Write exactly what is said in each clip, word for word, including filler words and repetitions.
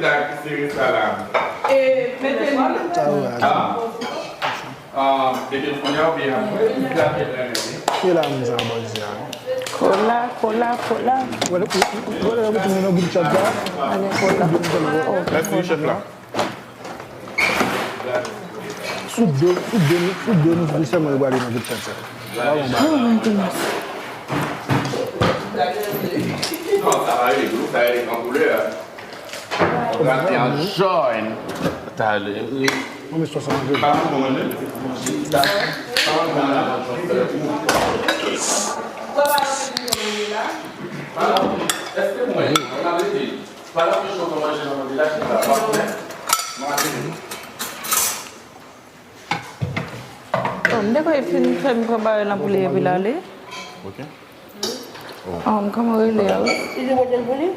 Sa ki sere sa la. E, mete li. Sa ou la. Ah. Ah, depi l kounye a oubyen apre, li gate l renmen li. Ki la m sa bòz ya? Kola, kola, kola. Wè, wè, wè, wè, wè, nan group chat la. Ale, kola. Mèsi, chèf la. Sou de, sou de nou, sou de nou, sou sèlman yo prale nan group chat sa. Oh my goodness. Non, sa va rele, sa rele an koulè. Gate an jòn. Talè. Mwen, men swasann manje. Oh, m te kwè fin fè m pran bagay lan pou li epi l ale. Ok. Oh, m kòman rele a wi? Li te pote l pou li?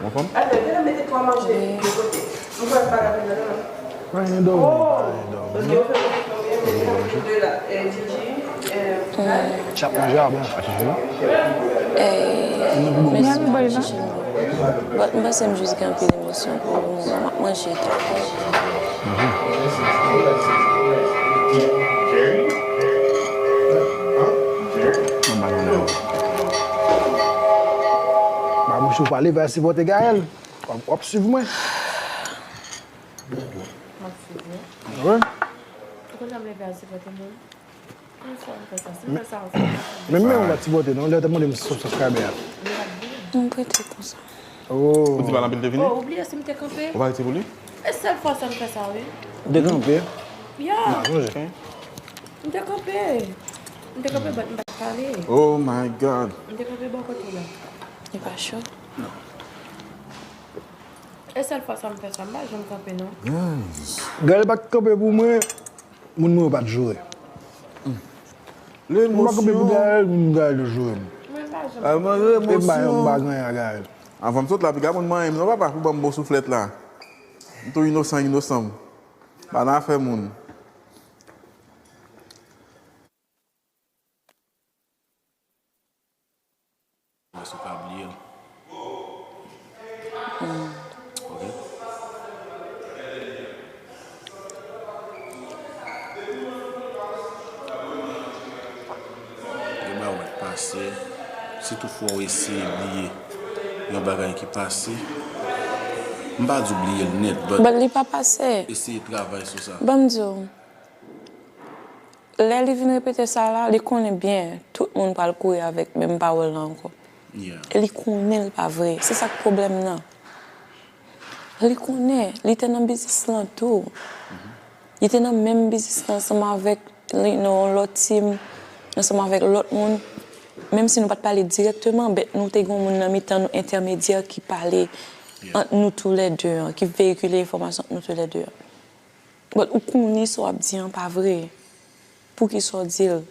Anfòm? Atò, genlè mete twa manje de kote. M kwè pa la peine non. Mwen dòmi, mwen dòmi. Paske yo fè manje konbyen, mete de la, eh, Gigi, eh, Chap manje a bon. Eh, mèsi, Gigi. But m panse m jis gen anpil emosyon pou le moman. M ap manje tou. Babouch ou pale, va sipòte Gaël. W ap, w ap swiv mwen. W ap swiv mwen? Wi. Ou konn jan m leve al sipòte moun? Kòman sa m fè sa? Si m fè sa, ou fè sa. Menm mwen, ou pa t sipòte, non. Lè w te mande m sou subscriber a. M prete konsa. Oh. Ou di pa l anpil te vini? Oh, ou bliye si m te kanpe? Ou pa rete pou li? E sèl fwa sa m fè sa, wi. Ou te kanpe? Ya. M pa sonje. M te kanpe. M te kanpe, but m pa t pale. Oh my God. M te kanpe bò kote la. Li pa cho? Non. E sèl fwa sa m fè sa, m pa janm kanpe, non. Guys. Gaël pa t kanpe pou mwen, moun mwen yo pa t joure. M pa kanpe pou Gaël, moun Gaël yo joure m. Mwen pa janm. Ay, mwen emosyon. E m pa, m pa gen anyen a Gaël. Anvan m sot la, piga moun manyen m non, papa, pou ban m bon souflèt la. M tou inosan, inosan m. Pa nan afè moun. Mwen sou pa bliye l. Ok. Gen bagay ki pase, si toutfwa w eseye bliye yon bagay ki pase, m pa di w bliye l nèt, but eseye travay sou sa. Ban m di w. Lè li vin repete sa la, li konnen byen tout moun pral kouri avèk menm pawòl la ankò. E li konnen l pa vre. Se sa k pwoblèm nan. Li konnen, li te nan biznis lan tou. Li te nan menm biznis lan ansanm avèk li, nan yon lòt team, ansanm avèk lòt moun. Menm si nou pa t pale dirèkteman, but nou te gen yon moun nan mitan nou, entèmedyè ki pale ant nou toulède an, ki veyikile enfòmasyon ant nou toulède an. But ou konnen sa w ap di an pa vre. Poukisa w di l?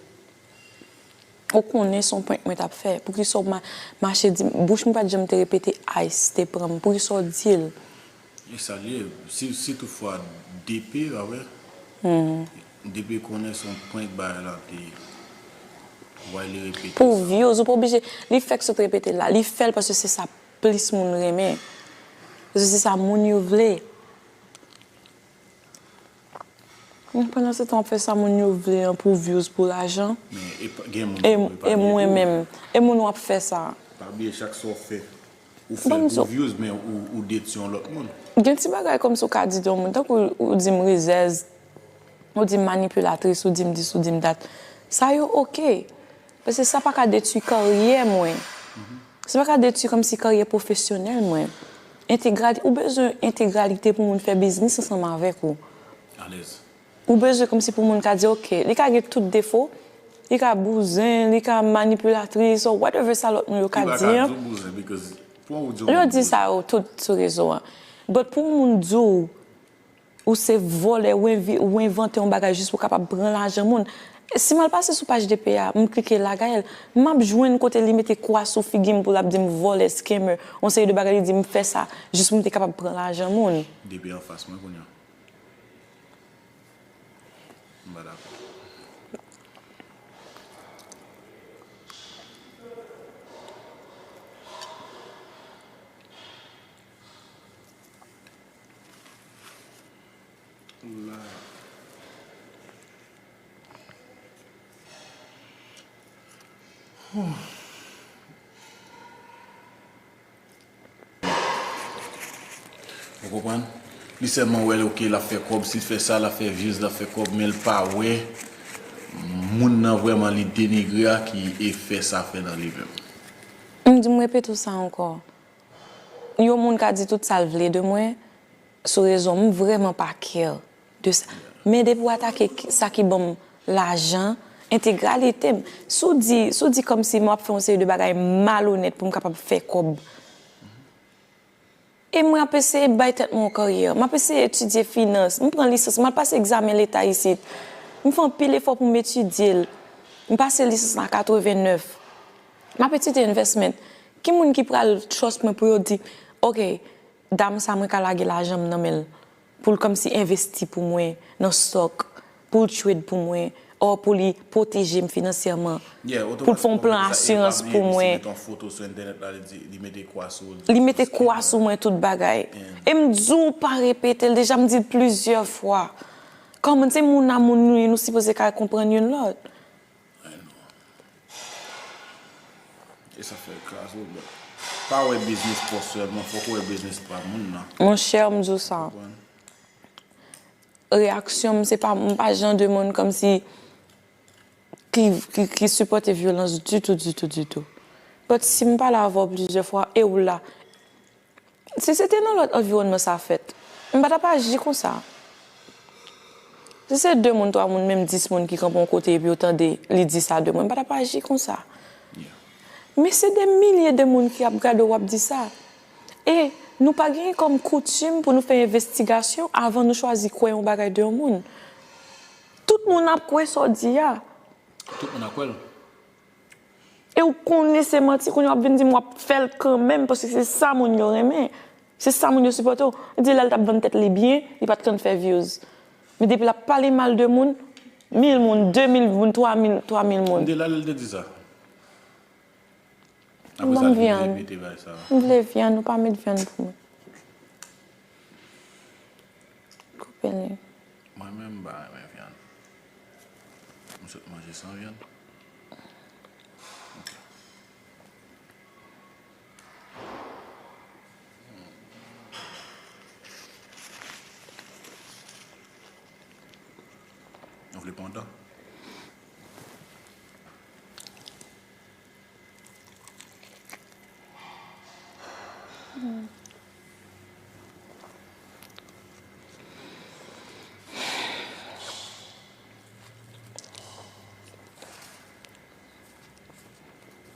Ou konnen se yon prank mwen t ap fè. Poukisa w ma-, mache di m, bouch mwen pa t janm te repete Ice te pran m. Poukisa w di l? E sa l ye, si, si toutfwa D P, pa vre? D P konnen se yon prank bagay la te, wè li repete sa. Pou views, ou pa oblije, li fèk sot repete l la. Li fè l paske se sa plis moun renmen. Paske se sa moun yo vle. Men pandan se tan w ap fè sa moun yo vle an pou views, pou lajan. Men e pa, gen moun e, yo e mwen menm, e moun w ap fè sa. Pa bliye chak sa w fè, ou fè l pou views, men ou, ou detwi yon lòt moun. Gen ti bagay kòmsi w ka di de yon moun, tankou ou di m rizèz, ou di m manipilatris, ou di m dis, ou di m dat. Sa yo oke. Paske sa pa ka detwi karyè mwen. Sa pa ka detwi kòmsi karyè pwofesyonèl mwen. Entegrali-, ou bezwen entegralite pou moun fè biznis ansanm avèk ou. Alèz. Ou bezwen kòmsi pou moun ka di, oke, li ka gen tout defo, li ka bouzen, li ka manipilatris, or whatever sa lòt moun yo ka di an. Yo di sa yo tout sou rezo an. But pou yon moun di w, ou se vòlè, ou envi-, ou envante yon bagay jis pou w kapab pran lajan moun. Si m al pase sou paj D P a, m klike la, Gaël, m ap jwenn kote li mete kwa sou figi m pou l ap di m vòlè, scammer, yon seri de bagay li di m fè sa, jis pou m te kapab pran lajan moun. D P anfas mwen kounye a. M pa dakò. Ou konprann? Li sèlman wè l, ok, l ap fè kòb, si l fè sa, l ap fè views, l ap fè kòb, men l pa wè moun nan vrèman li denigre a ki efè sa fè nan li menm. M di, m repete w sa ankò. Yon moun ka di tout sa l vle de mwen sou rezo, m vrèman pa care de sa. Men depi w atake ki- sa ki ban m lajan, entegralite m. Si w di, si w di kòmsi m ap fè yon seri de bagay malonèt pou m kapab fè kòb. E mwen ap eseye bay tèt mwen yon karyè. M ap eseye etidye finans. M pran lisans, m al pase egzamen leta isit. M fè anpil efò pou m etidye l. M pase lisans la an katrevennnèf. M ap etidye investment. Ki moun ki pral trust mwen pou yo di, ok, dam sa mwen ka lage lajan m nan men l pou l kòmsi envesti pou mwen nan stock, pou l trade pou mwen, or pou li pwoteje m finansyèman, pou l fè yon plan asirans pou mwen. Li mete kwa sou mwen, tout bagay. E m di w pa repete l deja, m di l plizyè fwa. Kòman se moun a moun nou ye, nou sipoze ka konprann youn lòt. E sa fè kraze w, bro. Pa wè biznis pa w sèlman, fòk ou wè biznis pa moun nan. Monchè, m di w sa. Reyaksyon m, se pa, m pa jan de moun kòmsi ki, ki, ki sipòte vyolans ditou, ditou, ditou. But si m pale avè w plizyè fwa, e w la, Si se te nan lòt anviwònman sa fèt, m pa t ap aji konsa. Si se de moun, twa moun, menm dis moun ki kanpe yon kote epi yo tande li di sa de mwen, m pa t ap aji konsa. Men se de milye de moun ki ap gade w ap di sa. E nou pa genyen kòm koutim pou nou fè envestigasyon avan nou chwazi kwè yon bagay de yon moun. Tout moun ap kwè sa w di a. Tout moun ap kwè l. E w konnen se manti, kounye a w ap vin di m w ap fè l kanmenm, paske se sa moun yo renmen. Se sa moun yo sipòte w. Li di lè l t ap vann tèt li byen, li pa t konn fè views. Men depi l ap pale mal de moun, mil moun, de mil moun, twa mil, twa mil moun. M te la lè l te di sa. Apre sa, li vin repete bagay sa. M vle vyann, ou pa met vyann pou mwen. Koupe li. Mwen menm, m pa renmen vyann. M sot manje san vyann. Nou vle pandan.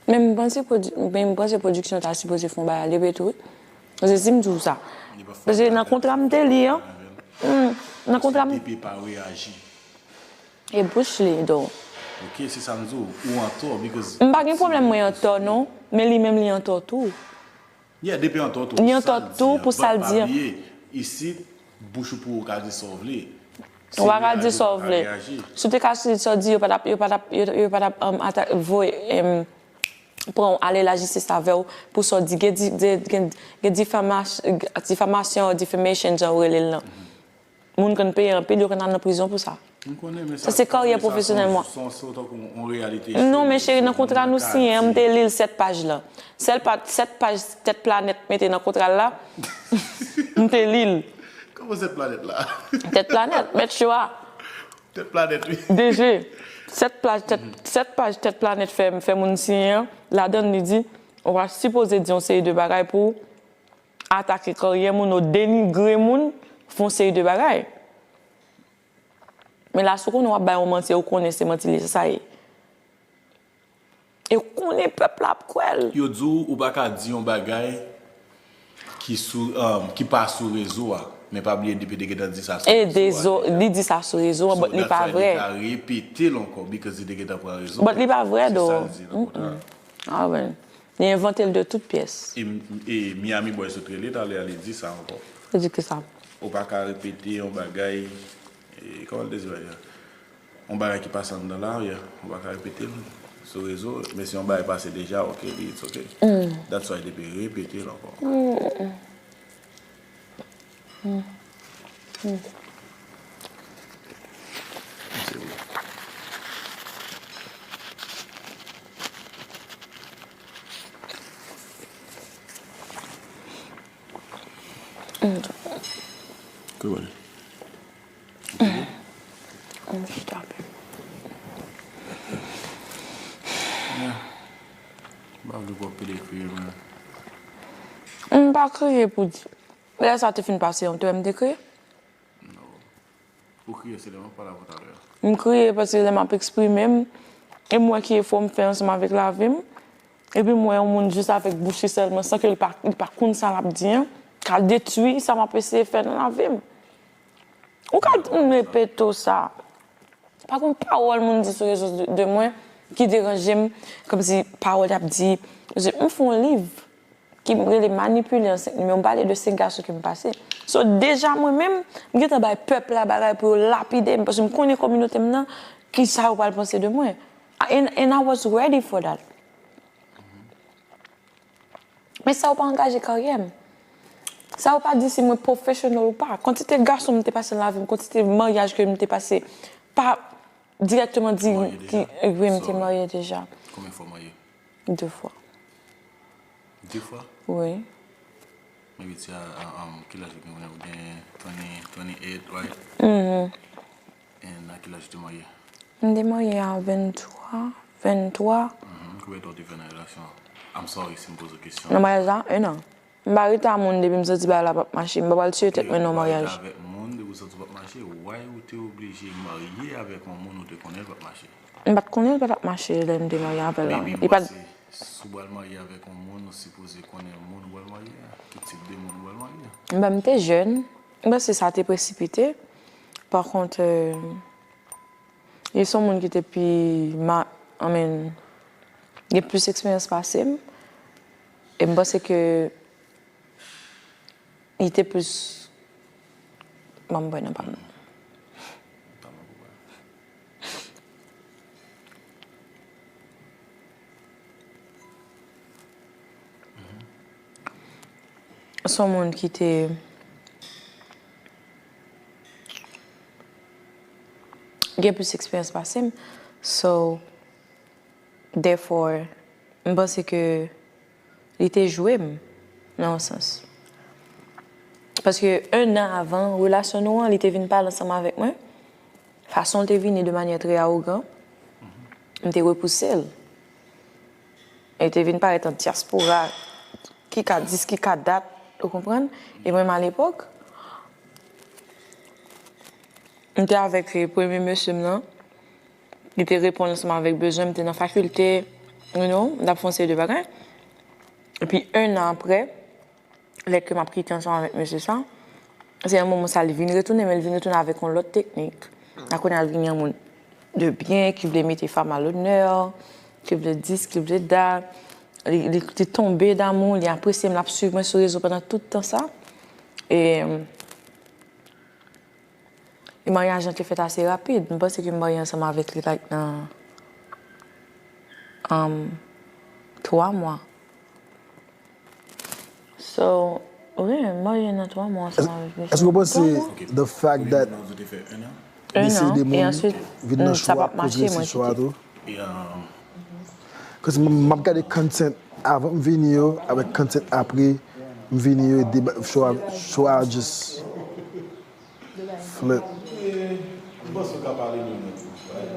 Men m panse pwodi- men m panse pwodiksyon ta sipoze fè yon bagay ale tou wi. Paske si m di w sa. Paske nan kontra m te li an. Nan kontra m. E bouch li, though. Ok, se sa m di w, ou antò, because. M pa gen pwoblèm mwen antò non, men li menm li antò tou. Yeah, depi antò tou. Li antò tou pou sa l di an. But pa bliye, isit, bouch ou pou ou ka di sa w vle. Ou pa ka di sa w vle. Si w te ka di sa w di, yo pa t ap, yo pa t ap, yo, yo pa t ap um, ata, voye, um, pran w ale lajistis avè w pou sa w di. Gen, di- de- gen, gen difamach- difamasyon, defamation, jan yo rele l lan. Moun konn peye anpil, yo konn al nan prizon pou sa. Sa se karyè pwofesyonèl mwen. Non men cheri, nan kontra nou siyen an, m te li l sèt paj lan. Sèl pa, sèt paj Tèt Planèt mete nan kontra l la, m te li l. Kòman Tèt Planèt la? Tèt Planèt, mèt cho a. Tèt Planèt, wi. D G, sèt paj Tèt, sèt paj Tèt Planèt fè, fè moun siyen an, ladan l li di, ou pa sipoze di yon seri de bagay pou atake karyè moun, ou denigre moun, fè yon seri de bagay. Men la si w konnen w ap bay yon manti e w konnen se manti li ye, se sa ye. E w konnen pèp la ap kwè l. Yo di w ou pa ka di yon bagay ki sou, um, ki pa sou rezo a. Men pa bliye depi te gentan di sa sou rezo a deja. E dezo, li di sa sou rezo a, but li pa vre. So that's why li ka repete l ankò because li te gentan pran rezo. But li pa vre though. Se sa l di nan kontra. Ah ben. Li envante l de tout pyès. E, e Miami Boy sot rele talè a, li di sa ankò. Li di kisa? Ou pa ka repete yon bagay, e, kòman l te di bagay la? Yon bagay ki pase anndan la, yeah. Ou pa ka repete l sou rezo, men si yon bagay pase deja, ok, li, it's ok. That's why li te repete l ankò. Kote w ale? M chita pen. M pa vle pou w ap pede kriye, men. M pa kriye pou di. Lè sa te fin pase, yon te wè m te kriye? Ou kriye, se lè m ap pale avè w talè a. M kriye paske lè m ap eksprime m, e m wè ki efò m fè ansanm avèk lavi m, epi m wè yon moun jis avèk bouch li sèlman, san ke li pa, li pa konn sa l ap di an, ka detwi sa m ap eseye fè nan lavi m. Ou ka di m repete w sa. Pa gen yon pawòl moun di sou rezo de, de mwen ki deranje m, kòmsi pawòl y ap di, m fè yon liv ki rele Manipile an senk nimewo, m pale de senk gason ke m pase. So, deja mwen menm, m gentan bay pèp la bagay pou yo lapide m, paske m konnen kominote m nan, ki sa yo pral panse de mwen. And, and I was ready for that. Men sa yo pa angaje karyè m. Sa yo pa di si mwen professional ou pa. Kantite gason m te pase nan lavi m, kantite maryaj ke m te pase, pa dirèkteman di ki, wi, m te marye deja. Konbyen fwa w marye? De fwa. De fwa? Wi. Men piti a, a, um, ki laj ou gen kounye a? Ou gen twenty, twenty-eight, right? Mhm. And a ki laj ou te marye? M te marye a venntwa, venntwa. Mhm. Konbyen tan ou te fè nan relasyon an? I'm sorry si m poze w kesyon. Nan maryaj la, en an. M pa rete a moun depi m santi bagay la p ap mache. M pa pral tiye tèt mwen nan maryaj. Avèk moun, depi w santi w p ap mache, why ou te oblije marye avèk yon moun ou te konnen l p ap mache? M pa t konnen l pa t ap mache lè m te marye avè l lan. Maybe Li m pa t panse si w pral marye avèk yon moun, ou sipoze konnen moun ou pral marye a, ki tip de moun ou pral marye a. Ben, m te jèn. M panse sa te presipite. Pa kont, euh, li se yon moun ki te pi ma, I mean, gen plis eksperyans pase m. E m panse ke li te plis, ban m bwè nan pa m. Se yon moun ki te gen plis eksperyans pase m. So, therefore, m panse ke li te jwe m, nan yon sans. Paske en an avan relasyon nou an, li te vin pale ansanm avèk mwen. Fason l te vini de manyè trè awogan, m te repouse l. E li te vin parèt an dyaspora, ki ka dis, ki ka dat, ou konprann? E mwen menm alepòk, m te avèk premye mesye m nan, li te reponn ansanm avèk bezwen, m te nan fakilte, you know, m t ap fè yon seri de bagay. Epi en an aprè, lè ke m ap kite ansanm avèk mesye sa, se nan moman sa li vin retounen, men li vin retounen avèk yon lòt teknik. La kounye a l vin yon moun de byen, ki vle mete fanm a lonè, ki vle dis, ki vle dat. Li, li, li tonbe damou, li apresye m, l ap swiv mwen sou rezo pandan tout tan sa. E, e maryaj lan te fèt ase rapid. M panse ke m marye ansanm avèk li, like, nan, um, twa mwa. So, wi, m marye nan twa mwa ansanm avèk misye. Èske w panse Ok. The fact that Ou te fè en an? En li se an, de e moun answit, vin nan mm, sa show a p ap mache, koz resi mwen show a kite. Tou? E, um, Cause m m ap gade content avan m vini yo avèk content apre m vini yo, deba- show a, show a just flip. M panse w ka pale de mwen tou, right?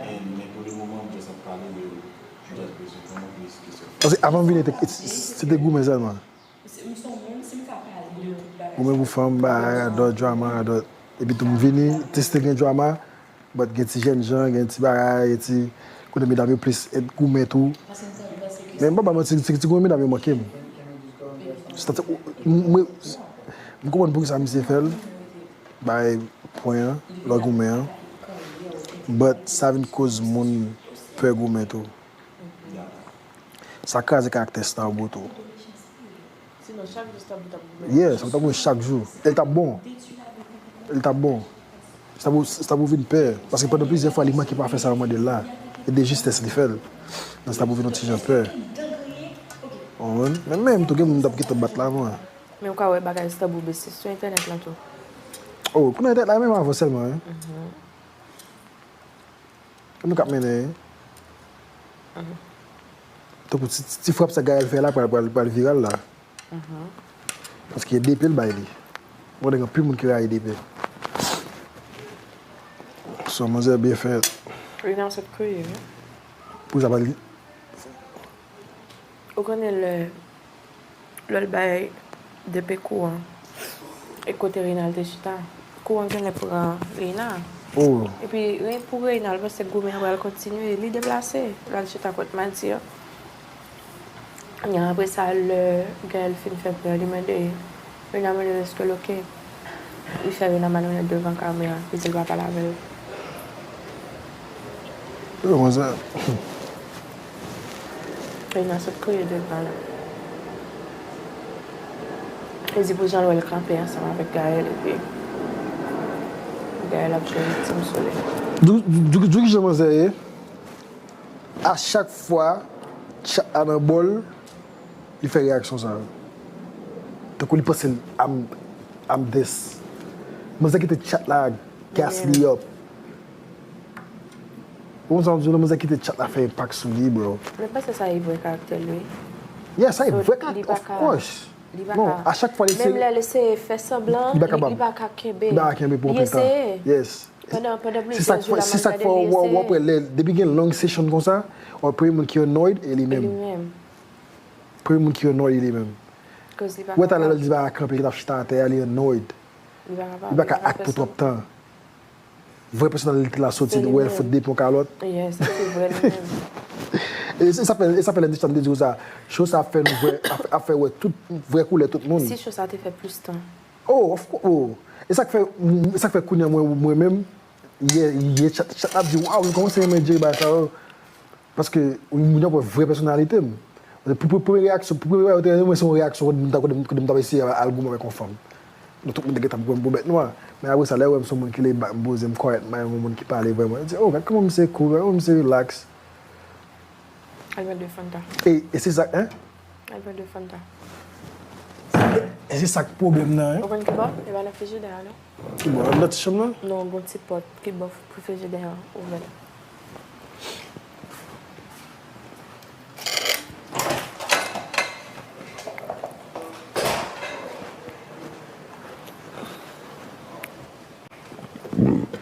And, men pou le moman, m just ap pale de, m just bezwen konnen plis kesyon. Paske avan m vini, te- se te goumen sèlman. Goumen pou fanm, bagay, radòt, drama, radòt. Epi tou m vini, te, te gen drama, but gen ti jènjan, gen ti bagay, gen ti, kote medam yo plis goumen tou. Men m pa ba manti, ti, ti goumen medam yo manke m. Se tankou, m, mwen, m konprann poukisa misye fè l, bay pwen an, lè w goumen an. But sa vin koz moun pè goumen tou. Sa kraze karaktè Starbo tou. Sinon, chak jou Starbo t ap goumen. Yeah, Starbo t ap goumen chak jou. E l t ap bon. E l t ap bon. Starbo, Starbo vin pè. Paske pandan plizyè fwa, li manke pa fè sa yo mande l la. E de jistès li fè l. Men Starbo vin yon ti jan pè. Ou konprann? Men menm tou, gen moun t ap gentan bat l avan. Men w ka wè bagay Starbo bese sou entènèt lan tou. Oh, pou nan entènèt la, menm avan sèlman, wi. Kòman k ap mennen, wi? Tankou ti, ti, ti frap sa Gaël fè la pral, pral, pral viral la. Paske DP l bay li. Bon, gen anpil moun ki rayi DP. So, manzè byen fèt. Rina sot kriye, wi. Pou sa pa li. Ou konnen lè, lè l bay DP kou an, e kote Rina te chita, kou an genlè pran Rina. Oh. Epi, ren-, pou Rina, l panse goumen an pral kontinye, li deplase, l al chita kot Madi an. Apre sa, lè Gaël fin fè plè, li mande, Rina mande l èske l oke. Li fè Rina malonèt devan kamera, li di l pa pale avè l. Yo, manzè. Rina sot kriye devan la. Li di pou jan l wè l kanpe ansanm avèk Gaël, epi Gaël ap jwe viktim sou li. Di w, di w, di w kijan manzè ye? A chak fwa, chat la nan bò l, li fè reyaksyon sa yo. Tankou li panse l, I'm, I'm this. Manzè kite chat la gas li up. Ou konn sa m di w la, manzè kite chat la fè enpak sou li, bro. Mwen panse sa e vrè karaktè l, wi. Yeah, sa e vrè karaktè, of course. Li pa ka. Non, a chak fwa li eseye. Menm lè l eseye fè sanblan, li pa kapab. Li pa ka kenbe. Li pa ka kenbe pou anpil tan. Li eseye. Yes. Pandan, pandan plizyè jou la, m ap gade li eseye. Se sa k fè w wè, w ap wè lè, depi gen long session konsa, w ap premye moun ki annoyed e li menm. E li menm. Premye moun ki annoyed e li menm. Koz li pa kapab. Ou wè talè lè l di pa kanpe, li t ap chita atè a, li annoyed. Li pa kapab, li pa ka act pou twòp tan. Vrè pèsonalite la soti, wè l fout depi yon kalòt. Yes, se vre li menm. E se sa fè, e sa fè lè Nishtan te di w sa, show sa ap fè nou wè, ap, ap fè wè tout vrè koulè tout moun. Si show sa te fè plis tan. Oh, of course, oh. E sa k fè, e sa k fè kounye a mwen, mwen menm, yè, yè chat, chat la ap di, waw, m kòmanse renmen Jerry bagay sa yo. Paske moun yo wè vrè pèsonalite m. Pou, pou, premye reyaksyon, pou premye bagay yo te renmen mwen se yon reyaksyon kote m t ap, kote m, kote m t ap eseye al, al goumen avèk yon fanm. Donk tout moun te gentan pran m pou bèt nwa. Men apre sa, lè yo wè m se yon moun ki lay back, m poze m kòrèk, m pa yon moun ki pale vrèman. Yo di, oh, gad kòman misye cool, gad kòman misye relax. Al pran de Fanta. E, e se sa, hein? Al pran de Fanta. E, e se sa k pwoblèm nan, hein? Ou konn ki bò? E pa nan frijidè a, non? Ki bò? Anndan ti chanm nan? Non, gon ti pòt ki bò pou frijidè a ouvè. Thank you.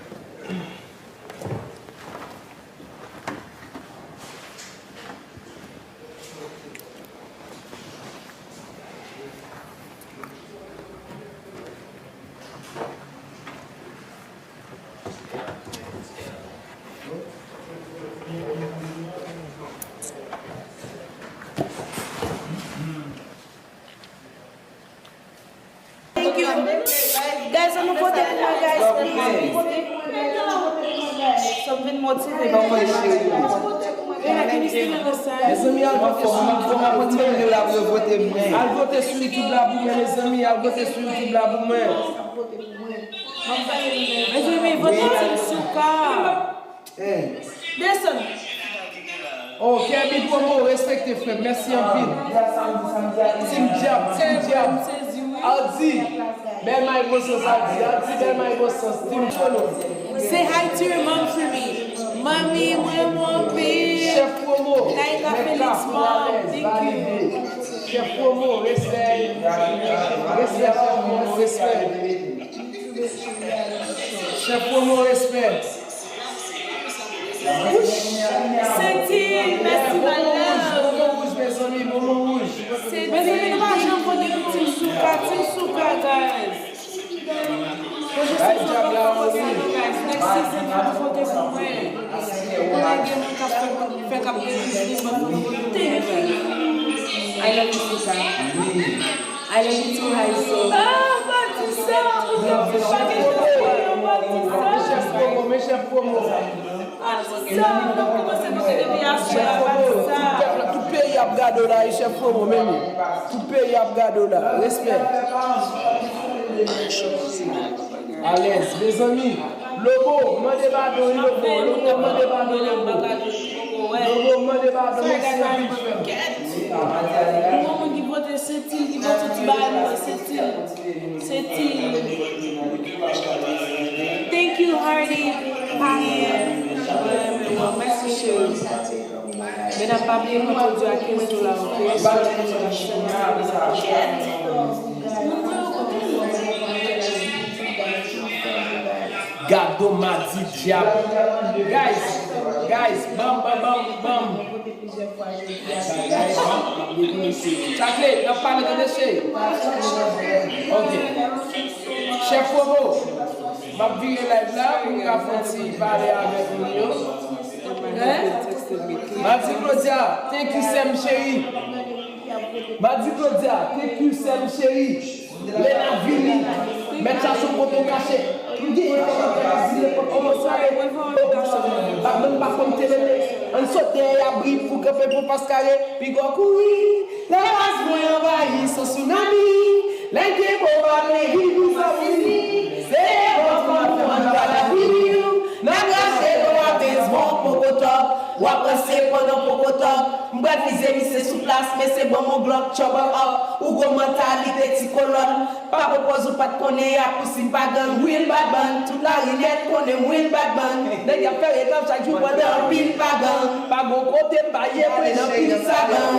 Guys, ann nou vote pou mwen, guys, please. So m vin motive, ban mwen cheri. Mezanmi, al vote sou YouTube la pou mwen. Al vote sou YouTube la pou mwen, mezanmi. Al vote sou YouTube la pou mwen. Mezanmi, vote Team Souka. Desann. Oh, Kèbi Promo, respekte, frè m. Mèsi anpil. Team Dyab, Team Dyab. Ardy, bèl may bon sans, Ardy. Ardy, bèl may bon sans. Team Promo. Say hi to your mom for me. Mami, mwen renmen w anpil. Chèf Promo. Naika Felix, mom. Thank you. Chèf Promo, respè. Respè, Chèf Promo, respè. Chèf Promo, respè. Sentin, mèsi, my love. Bonbon wouj, mezanmi, bonbon wouj. Mezanmi, nou pa janm vote pou Team Souka, Team Souka, guys. Mwen jis se sou konsa nou, guys. Next season, fò nou vote pou mwen. Mwen gen moun k ap fè, fè k ap gen biznis, mwen fò nou vote pou mwen, guys. I love you, Souka. I love you too, Haizo. Ah, Batista, ou te fè pa gen chans pou yo, Batista. Chèf Promo, men chèf Promo. Batista, nou kòmanse mete depi aswè a, Batista. Tout pèp la, tout peyi ap gade w la, e chèf Promo, men li. Tout peyi ap gade w la. Respè. Alèz, mezanmi. Lobo, mande padon, wi, Lobo. Lobo, mande padon, Lobo. Lobo, mande padon, mèsi anpil, frè m. Yon moun ki pote sentin, ki pote ti bagay, mwen sentin. Sentin. Thank you, Hardy. Mèsi, cheri. Medam, pa bliye mwen pwodui a kenz dola, oke? Sou Amazon, Amazon. Gado madidyab. Guys, guys, banm, banm, banm, banm. Guys, banm, banm, banm, banm. Chakle, n ap pale tande cheri. Ok. Chèf Fobo, m ap vire live la pou m ka fè yon ti pale avèk moun yo. Madi Claudia, thank you sèm cheri. Madi Claudia, thank you sèm cheri. Lena vini, mèt chache yon kote w kache. M genyen kòman fè m di nenpòt kòman sa ye. Batman pa konn telele. Ann sot dèyè abri pou kanpe pou fas kare. Piga w kouri. Lè baz mwen anvayi, se sounami. Lè gen bo vale, hi mizami. Se bon fanm ou ann gad api. N ap rache lo a bezwen poko tòp. W ap ranse pandan poko tòp. M pral vize misye sou plas, mesye ban m yon glòk, trouble up. Ou gwo mantalite ti kolòn. Pa pwopoze ou pa t konnen y ap pousi m pa gang, real bad man. Tout lari nèt konnen m real bad man. Nèg y ap fè reklèm chak jou pandan anpil pa gang. Pa gon kote m pa ye, mwen anpil sagan.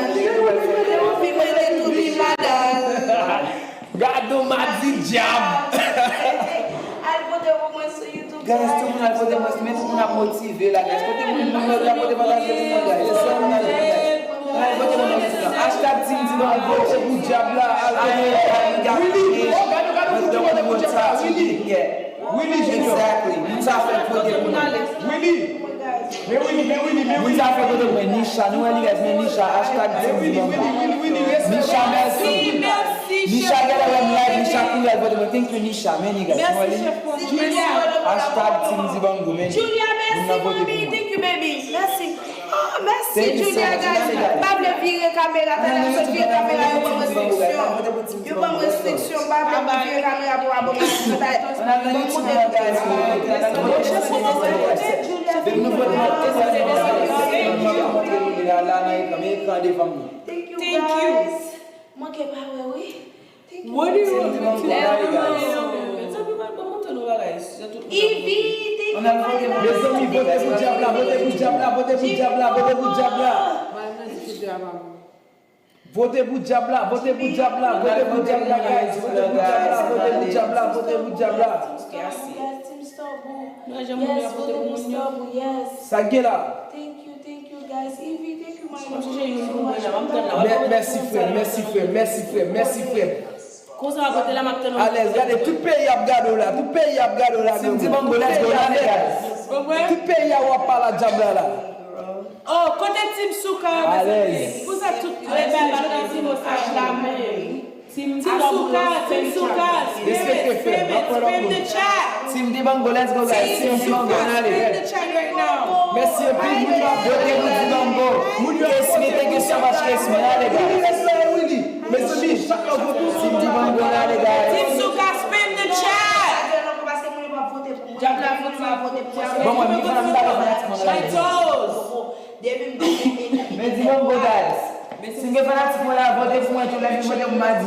Fi mwen te tou bin ladan. Gado madidyab. Al vote pou mwen sou YouTube. Guys, tout moun al vote mwen, men tout moun ap motive la, guys. Kote moun, moun yo ki ap vote, pataje pou mwen, guys. Tout moun al vote mwen, guys. Al vote mwen, guys. Hashtag Team Divan, vote pou dyab la, al vote pou dyab la. Willy, oh, gade, gade, vote pou dyab la, Willy. Willy Junior. Exactly. Moun sa fèk vote pou nou. Willy. Men Willy, men Willy, men Willy. Moun sa fèk vote pou mwen, Nisha. Nou wè li, guys, men Nisha, hashtag Team Divan. Willy, Willy, Willy, respè. Nisha, mèsi. Nisha genlè wè m live, Nisha kouri al vote mwen. Thank you, Nisha. Men li, guys, nou wè li. Hashtag Team Dibango, men. Julia, mèsi, mami. Thank you, baby. Mèsi. Oh, mèsi, Julia, guys. Pa vle vire kamera, talè m sot vire kamera, yo ban m restriksyon. Yo ban m restriksyon, pa vle vire kamera pou abone. Ban m moute tout. Thank you, guys. Manke pa wè, wi. Thank you. What do you want me to do? Mezanmi, vote pou dyab la, vote pou dyab la, vote pou dyab la, vote pou dyab la. Vote pou dyab la, vote pou dyab la, vote pou dyab la, guys. Vote pou dyab la, vote pou dyab la, vote pou dyab la. Sa k gen la? Thank you, thank you, guys. Evie, thank you, my love. Mè-, mèsi, frè m, mèsi, frè m, mèsi, frè m, mèsi, frè m. Alèz, gade, tout peyi ap gade w la, tout peyi ap gade w la. Team Dibango, let's go, n ale, guys. Tout peyi a w ap pale a dyab la la. Oh, kote Team Souka, mezanmi? Pou sa tout, eh ben, pa nan Team Souka la menm. Team Souka, Team Souka, spirit, spirit, spirit the chat. Team Dibango, let's go, guys. Team Dibango, n ale. Spirit the chat right now. Mèsi anpil, moun yo ap vote pou Dibango. Moun yo ap vote pou Dibango. Kesmi, thank you so much, Kesmi. N ale, guys. Mezanmi, chak lè w vote, Team Dibango, n ale, guys. Team Souka, spam the chat. Dyab la vote, dyab la vote. Bon, mwen, mi fanatik mwen la. My toes. Men Dibango, guys. Si m gen fanatik mwen la, vote pou mwen tou, lè m vote pou Madi.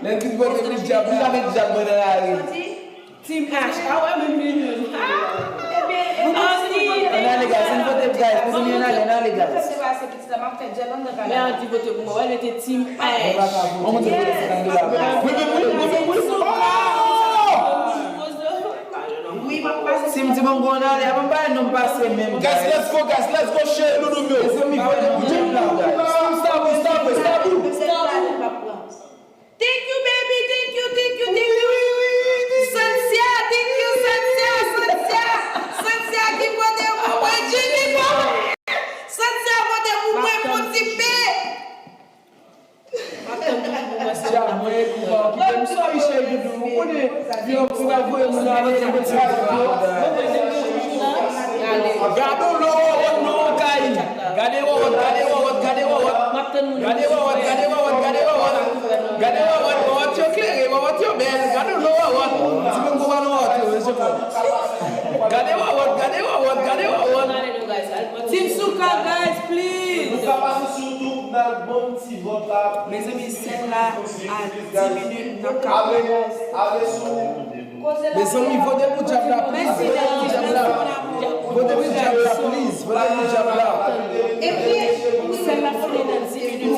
Lè m fin vote pou dyab la, met dyab mwen nan lari. Team Ash. Ah ouais, men men. Ah. Ann ale, guys, ann vote, guys. Mezanmi, ann ale, ann ale, guys. Men Andy vote pou mwen. Wè, li te Team Ash. Team Souka. Team Dibango, ann ale. Avan m pa wè non m pase menm, guys. Guys, let's go, guys, let's go, cheri doudou m yo. Mezanmi, vote pou dyab la, guys. Stop, stop, stop. Thank you, baby. Thank you, thank you, thank you. Santia, thank you, Santia, Santia. Santia ki vote pou mwen, Jimmy Boy. Santia vote pou mwen, pou ti pe. Dja, mwen, ou pa okipe m, sorry, cheri doudou. Ou konnen, yo, pou va voye moun nan, yo, yo, yo. Gade w lò wòwòt nan kay. Gade wòwòt, gade wòwòt, gade wòwòt. Gade wòwòt, gade wòwòt, gade wòwòt. Gade wòwòt, wòwòt yo klere, wòwòt yo bèl. Gade w lò wòwòt. Ti moun gwo nan wòwòt yo, mesye fò. Gade wòwòt, gade wòwòt, gade wòwòt. Team Souka, guys, please. Nou ka pase sou YouTube, n al ban m ti vòt la. Mezanmi, sèl la a dis minit nan ka. Ale, ale sou Mezanmi, vote pou dyab la, please. Vote pou dyab la. Vote pou dyab la, please. Vote pou dyab la. Epi, sèl la fini nan dis minit.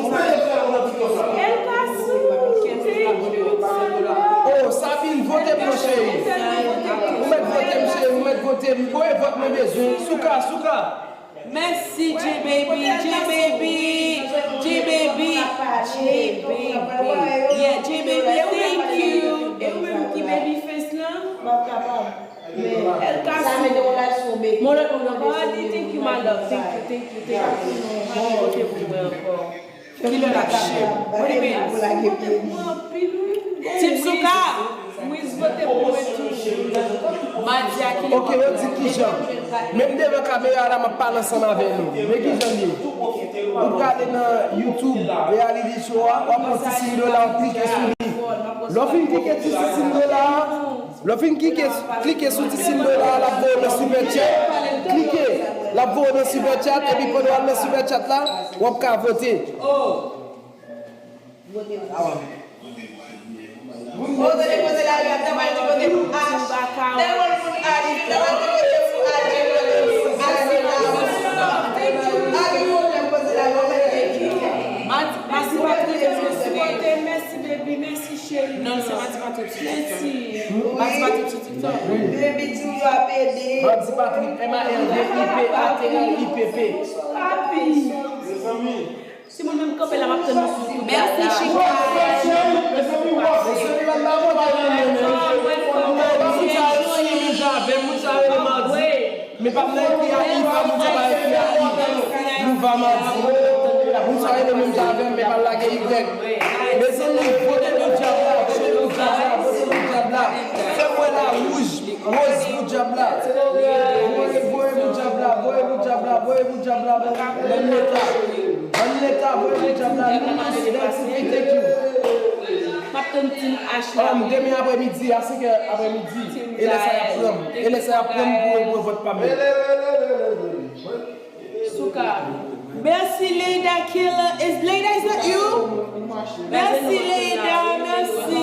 Oh, Sabine, vote pou mwen, cheri. mwen bezwen. Souka, Souka. Mèsi, J-Baby, J-Baby, J-Baby, J-Baby. Yeah, J-Baby, thank you. E ou menm ki baby face lan? M ap kapab. Men, sa mete yon laj sou bebe. Mon lòt moun ankò, di thank you, my love. Thank you, thank you, thank you. Bon, vote pou mwen ankò. Kilè l ap shame. What do you mean? Team Souka. Mwen vote pou mwen tou. Madi a kilè. Ok, yo di kijan. Menm devan kamera la, m ap pale ansanm avè nou. Men kijan l ye. Ou prale nan YouTube, reality show a, w ap pran ti sis dola, w ap klike sou li. Lè w fin klike ti sis dola a, Lè w fin klike, klike sou ti sis dola a, l ap voye w nan super chat. Klike, l ap voye w nan super chat, epi pandan w al nan super chat la, w ap ka vote. Vote pou mwen. Vote pou mwen. Mèsi, Patrick, mèsi, mèsi, baby, mèsi, cheri. Non, se Mati Patrick sou TikTok. Mèsi. Mati Patrick sou TikTok. Baby, di w yo ap ede. Mati Patrick, M A R D I P A T R I P P. Papi. Mezanmi. Si moun menm kanpe la, m ap tann nou sou YouTube. Mèsi, Chica. Mezanmi, w ap fè. Mezanmi, m ap fè. Moun sa yo menm jan avè m, moun sa yo menm jan avè m, moun sa yo menm jan avè m. Men pa m nan ekri a i, pa moun sa pa ekri a i. Nou va madi. Moun sa rele menm jan avè m, men pa l lage Y. Mezanmi, vote pou dyab la, vote pou dyab la, vote pou dyab la. Fè m wè la wouj, woz pou dyab la. Voye, voye pou dyab la, voye pou dyab la, voye pou dyab la. Ann leta, ann leta, voye pou dyab la. Thank you. M ap tann Team H la. Demen aprèmidi, a senkè aprèmidi. E lè sa y ap pran m. E lè sa y ap pran m pou, pou vòt pa m. Souka. Mèsi, Leida Killer. Is Leida, is that you? Mèsi, Leida. Mèsi.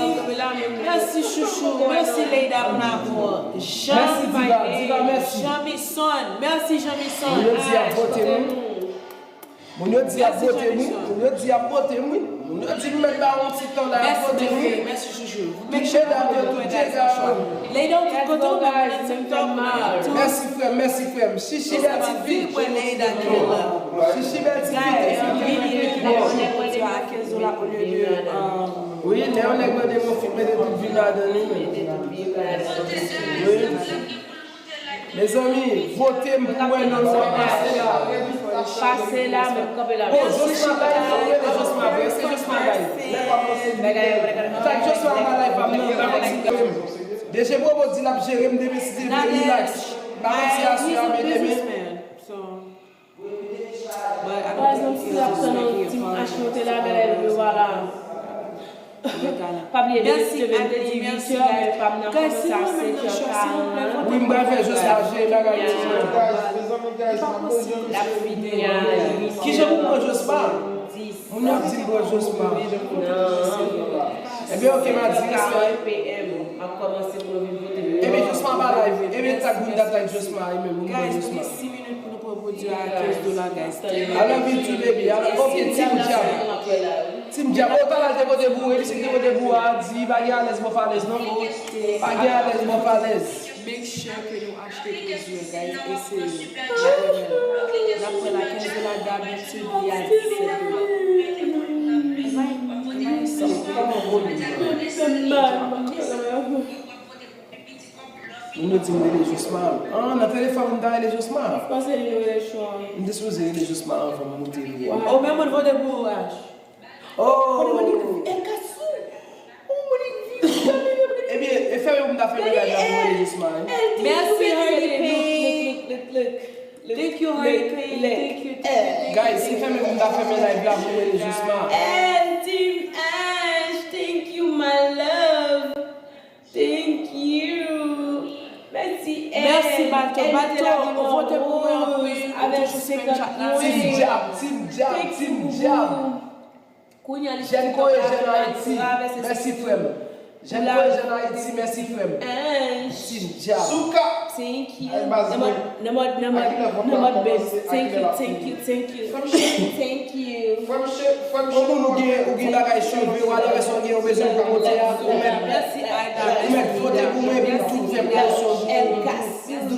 Mèsi, chouchou. Mèsi, Leida, pou l'amour. Jean, Diva, Diva, mèsi. Jean Misson. Mèsi, Jean Misson. Moun yo di y ap vote nou. Moun yo di y ap vote m, wi. Moun yo di y ap vote m, wi. Moun yo di m mèt ba yon ti tan la, y ap vote m, wi. Mèsi, chouchou. Tout medam yo, tout djega yo. Leida, ou tout kote w, men mwen nan TikTok, mwen nan YouTube. Mèsi, frè m, mèsi, frè m. Chichi bèl ti fi. Chichi bèl ti fi. Wi, lè yon nèg mande m yon fit, mete tout vi m ladan li, men. Wi. Mezanmi, vote m pou wè non nou ap pase la. Pase la, men m kanpe la. Oh, Josma bay, fò m rele Josma vre, se Josma bay. Tag Josma nan live pa m nan, pa konn si l ap jere m. D J Bobo di l ap jere m demen si Dye vle, relax. Pa konn si aswè a, men demen. Guys, menm si l ap tann Team H monte la, gade yo pa la. Pa bliye demen si Dye vle, demen dizuit è, men pa m nan kòmanse a senkè karant. Wi, m pral fè Josma jere bagay yo. L ap fini a uit è. Kijan pou m pran Josma? Moun yo ap di m pran Josma. Ebyen, ok, m a di respè. Ebyen, Josma pa live. Ebyen, tag moun ta tag Josma, li menm, moun pran Josma. Pran pwodui a kenz dola, guys. I love you too, baby. Ok, Team Dyab. Team Dyab. Oh, talè l te pote boure, misye ki te pote boure a di, pa gen alèz bò falèz, non. Pa gen alèz bò falèz. Make sure ke nou achte pwodui a, guys, eseye. N ap pran la kenz dola, dabitid, li a disèt dola. Ann eseye. Moun yo di m rele Josma. Ah, nan telefòn m ta rele Josma. M panse li rele Sean. M te sipoze rele Josma anvan m moute li. Ou menm ou vote pou H. Oh. Ebyen, e fèmen pou m ta fèmen live la pou rele Josma, wi. Mèsi, Harley Payne. Thank you, Harley Payne. Thank you, thank you, thank you. Guys, se fèmen pou m ta fèmen live la pou rele Josma. L, Team H, thank you, my love. Thank you. Mèsi, L. Mèsi, Balto. Balto, ou vote pou mwen anpil, ou toujou sou Snapchat la. Team Dyab, Team Dyab, Team Dyab. Kounye a, li Jèn Koreyen, Jèn Ayiti. Mèsi, frè m. Jèn Koreyen, Jèn Ayiti, mèsi, frè m. Team Dyab. Souka. Thank you. Nan mòd, nan mòd, nan mòd, nan mòd bèl. Thank you, thank you, thank you. Thank you. Frè m, frè m, frè m. Yon moun ou gen, ou gen lakay cheve, ou alè wè sa w gen, ou bezwen pwomotè a, ou mèt, ou mèt vote pou mwen, pou tout fè pwomosyon pou ou.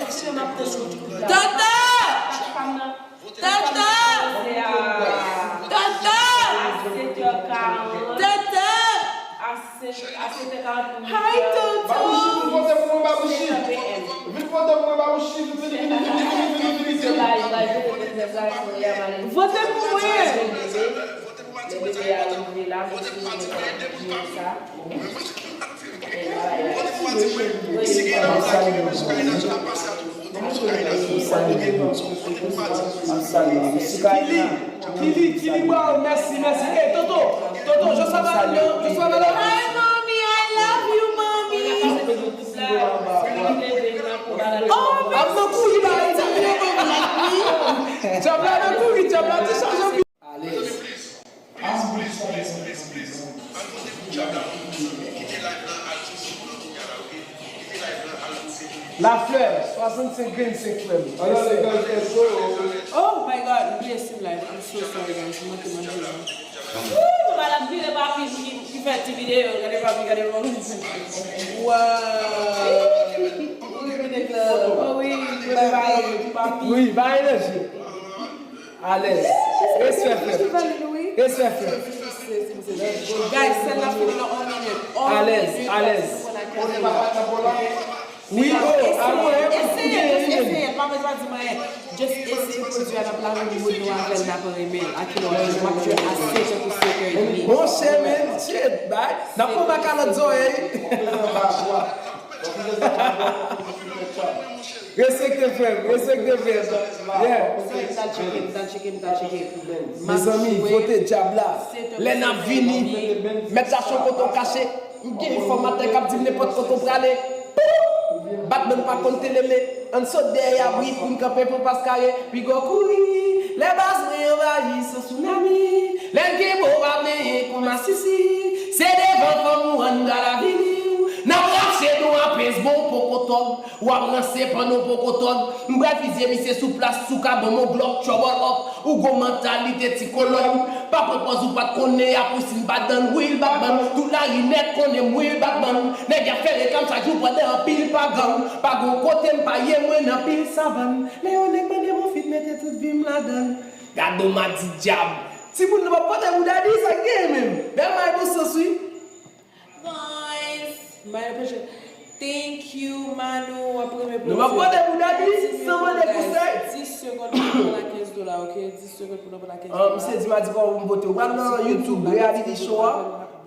Tata! Tata! Tata! Tata! Hi, Toto! Babouchi, vin vote pou mwen, Babouchi. Vin vote pou mwen, Babouchi. Vin, vin, vin, vin, vin, vin, vin, vin, vin, vin. Vote pou mwen! Kili, Kili, Kili Brown, mèsi, mèsi. Hey, Toto, Toto, Joshua Valerian, Joshua Valerian. Hi, mommy, I love you, mommy. Oh, mèsi. Ap nan kouri la, Haiti, yo, mami. Djab la nan kouri, djab la te chaje. Alèz. Laflè, swasannsenk grenn senk frè m. Oh my God, m bliye sim live. I'm so sorry, guys. M manke manje la. Woo, madam vire papi ki, ki fè ti videyo. Gade papi, gade papi. Wow. Oh wi, mwen bay papi. Wi, bay enerji. Alèz. Respè, frè. Respè, frè. Guys, sèn la fini nan on minit. Alèz, alèz. Wi, oh, a mwen, eseye, just eseye, pa bezwen di m anyen. Just eseye pwodui a, n ap lave moun yo avè l, n ap renmen l. A kilè w ap jwe? W ap jwe a sèt è pou sèt è edmi. Monchè, men, shit, bay. N ap pran makalòt zòrèy. Respekte frè m, respekte frè m. Yeah. Sa e ta tcheke, ta tcheke, ta tcheke. Mezanmi, vote djab la. Lè n ap vini, mèt chache yon kote w kache. M gen enfòmatè k ap di m nenpòt kote w prale. Batman pa konn telele. Ann sot dèyè abri pou n kanpe pou pas kare. Piga w kouri. Lè baz mwen anvayi sou tsunami. Lè l gen bo pa benyen kou masisi. Se devan fanm ou anndan lavini w. N ap rache nou a pens bon poko tòg. W ap ranse pandan w poko tòg. M pral fizye misye sou plas, si w ka ban m yon glòk, trouble up. Ou gon mantalite ti kolòn. Pa pran pòz ou pa t konnen, a pou si m pa dann, wi l Batman. Tout lari nèt konnen m, wi l Batman. Nèg y ap fè reklam chak jou pandan anpil pa gang. Pa gon kote m pa ye, mwen nan pil savann. Lè yon nèg mande m yon feat, mete tout vi m ladann. Gade yon madi dyab. Timoun nou p ap pote pou Daddy, sa k genyen menm? Bèl may bon sans, wi. Boys. Mayo Peche. Thank you, Manu. W ap renmen pwodui. Nou p ap pote pou Daddy, san mande konsèy. Dis segonn pou nou pran kenz dola, ok? Dis segonn pou nou pran kenz dola. Ah, misye di m a di kòman pou m vote. Ou pral nan YouTube, Reality Show a,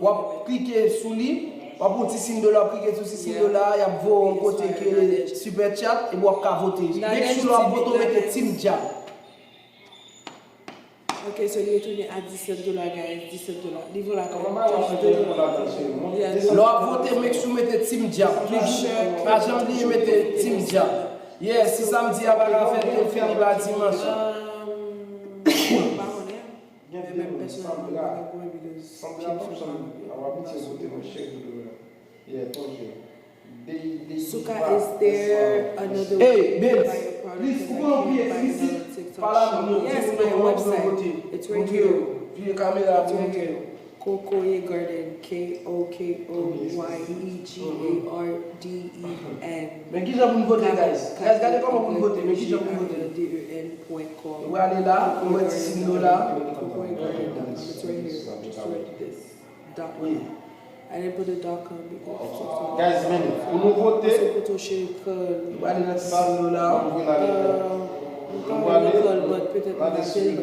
w ap klike sou li, w W ap pran ti siy dola, w ap klike sou ti siy dola, y ap voye w yon kote ke super chat, epi w ap ka vote. Make sure lè w ap vote, w mete Team Dyab. Ok, so li retounen a disèt dola, guys. Disèt dola. Li vo la kòman? Lè w ap vote, make sure w mete Team Dyab. Toujou, pa janm bliye mete Team Dyab. Yeah, si samdi a pa ka fèt, yo fini pa dimanch. Gen de moun, Sandra, Sandra Thompson, a w abitye vote nan chèk videyo la. Yeah, tonje. Suka, is there another way to buy a product? Please, ou konnen w pi eksplisif, pale avè nou, di nou kòman pou nou vote. Montre yo, vire kamera pou montre yo. Kokoye Garden, K O K O Y E G A R D E N. Men kijan pou n vote, guys? Guys, gade kòman pou n vote, men kijan pou n vote. Ou ale la, ou wè ti siy dola. Kokoye Garden dot com. It's right here. Just write this. Dot com. I didn't put the dot com because it's also Guys, men, pou nou vote, kote w cheri kòl. Nou ale nan ti siy dola. Mwen pa wè nan kòl, but petèt mwen pa tèl